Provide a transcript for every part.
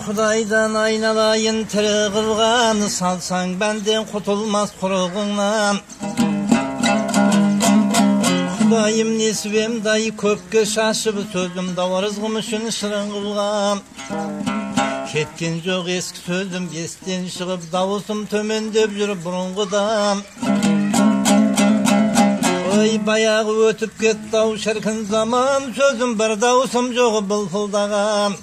Құдайдан айналайын тірі қылған, салсаң бәнден құтылмас құрығыңнан. Құдайым несібемдай көпке шашып, сөзімді ырызғым үшін шырын қылған. Кеткен жоқ ескі сөзім естен шығып, дауысым төмендеп жүр бұрынғыдан. Ой, баяғы өтіп кетті ау шіркін заман, сөзім бір дауысым жоқ былқылдаған.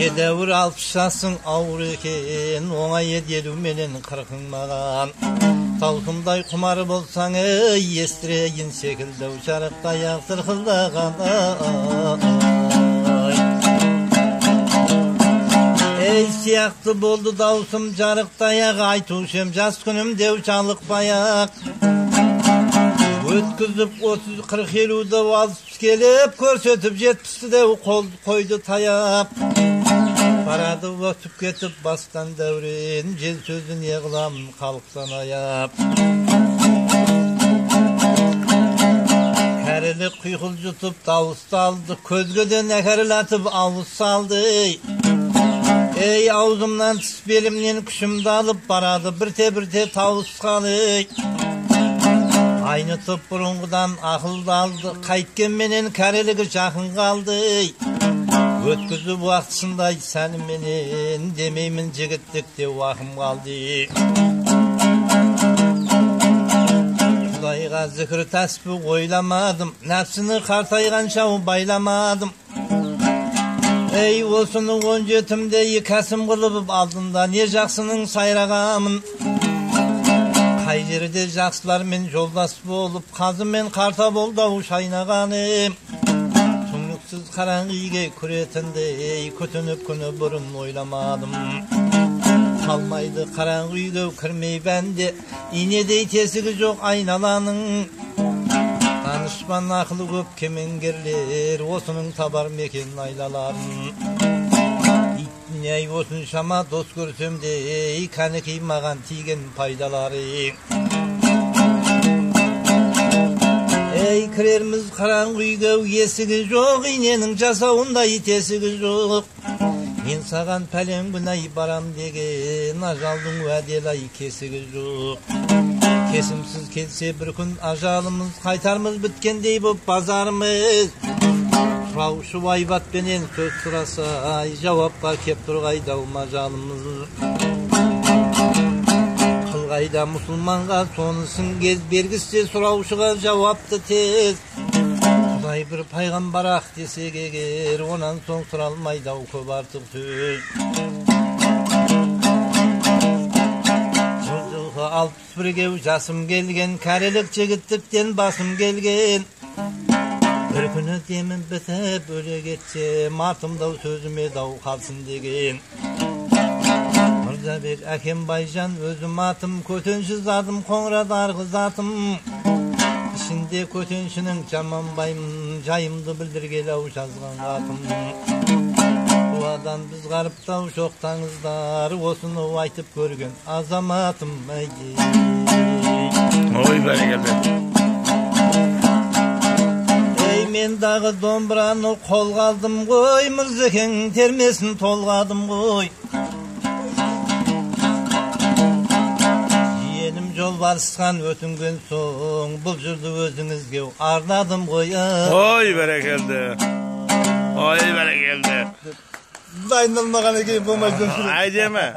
Едәуір 60 жасың ауыр екен, оңай еді 50 менен 40-ың маған. Таусымдай құмар болсаң, ей, естірейін секілді жарықтай ақ сырқылдаған. Ей, сияқты болды даусым жарықтай ақ, айтушы ем жас күнім деу жалықпай-ақ. Өткізіп 30, 40, 50-ді 60 келіп, көрсетіп 70-ті де қол қойды таяп. Барады өтіп кетіп бастан дәурен, жел сөзі не қыламын халықтан аяп. Кәрілік құйқыл жұтып дауысты алды, көзге де нәкәрілатып ауыз салды. Ей, аузымнан тіс белімнен күшімді алып барады бірте-бірте тауысқалы. Айнытып бұрынғыдан ақылды алды, қайткенменен кәрілігі жақын қалды. Өткізіп уақытысындай сәніменен, демеймін жігіттікте уақым қалды. Құдайға зікір тәсбі ойламадым, нәпсіні қартайғанша байламадым. Ей, осыны 17-мде кәсім қылып, алдында не жақсының сайрағамын. Қай жерде жақсылармен жолдас болып, қазымен қарта болды ау шайнағаным. Түңліксіз қараңғы үйге кіретіндей, күтініп күні бұрын ойламадым. Қалмайды қараңғы үйге кірмей бәнде, инедей тесігі жоқ айналаның. Данышпан ақылы көп кемеңгерлер, осының табар мекен айлаларын. Итіне осыншама дос көрсем де, кәнекей маған тиген пайдалары. Ей, кірерміз қараңғы үйге есігі жоқ, иненің жасауындай тесігі жоқ. Мен саған пәлен күнәй барам деген, ажалдың уәделі ай кесігі жоқ. Кесімсіз келсе бір күн ажалымыз, қайтармыз біткендей боп базарымыз. Сұраушы айбатпенен сөз сұраса, жауапқа кеп тұрғайда мажалымыз. Қылғайда мұсылманға сонысын кез, бергізсе сұраушыға жауапты тез. Құдай бір пайғамбар ақ десек егер, онан соң сұралмайды ау көп артық сөз. Жылғы 61-ге жасым келген, кәрілік жігіттіктен басым келген. Бір күні демім бітіп өле кетсем, артымда сөзіме дау қалсын деген. Мырзабек әкем Байжан өзім атым, көтенші затым Қоңырат арғы затым. Ішінде көтеншінің жаманбаймын, жайымды білдіргелі ау жазған атым. Дуадан біз ғарыптау жоқтаңыздар, осыны айтып көрген азаматым. Ой, бәрекелді. Ей, мен дағы домбыраны қолға алдым ғой, Мырзекең термесін толғадым ғой. Жиенім жолбарысқан өтінген соң, бұл жырды өзіңізге арнадым ғой. Ой, бәрекелді. Ой, бәрекелді. Дайындалмаған екен болмайды. Әдемі.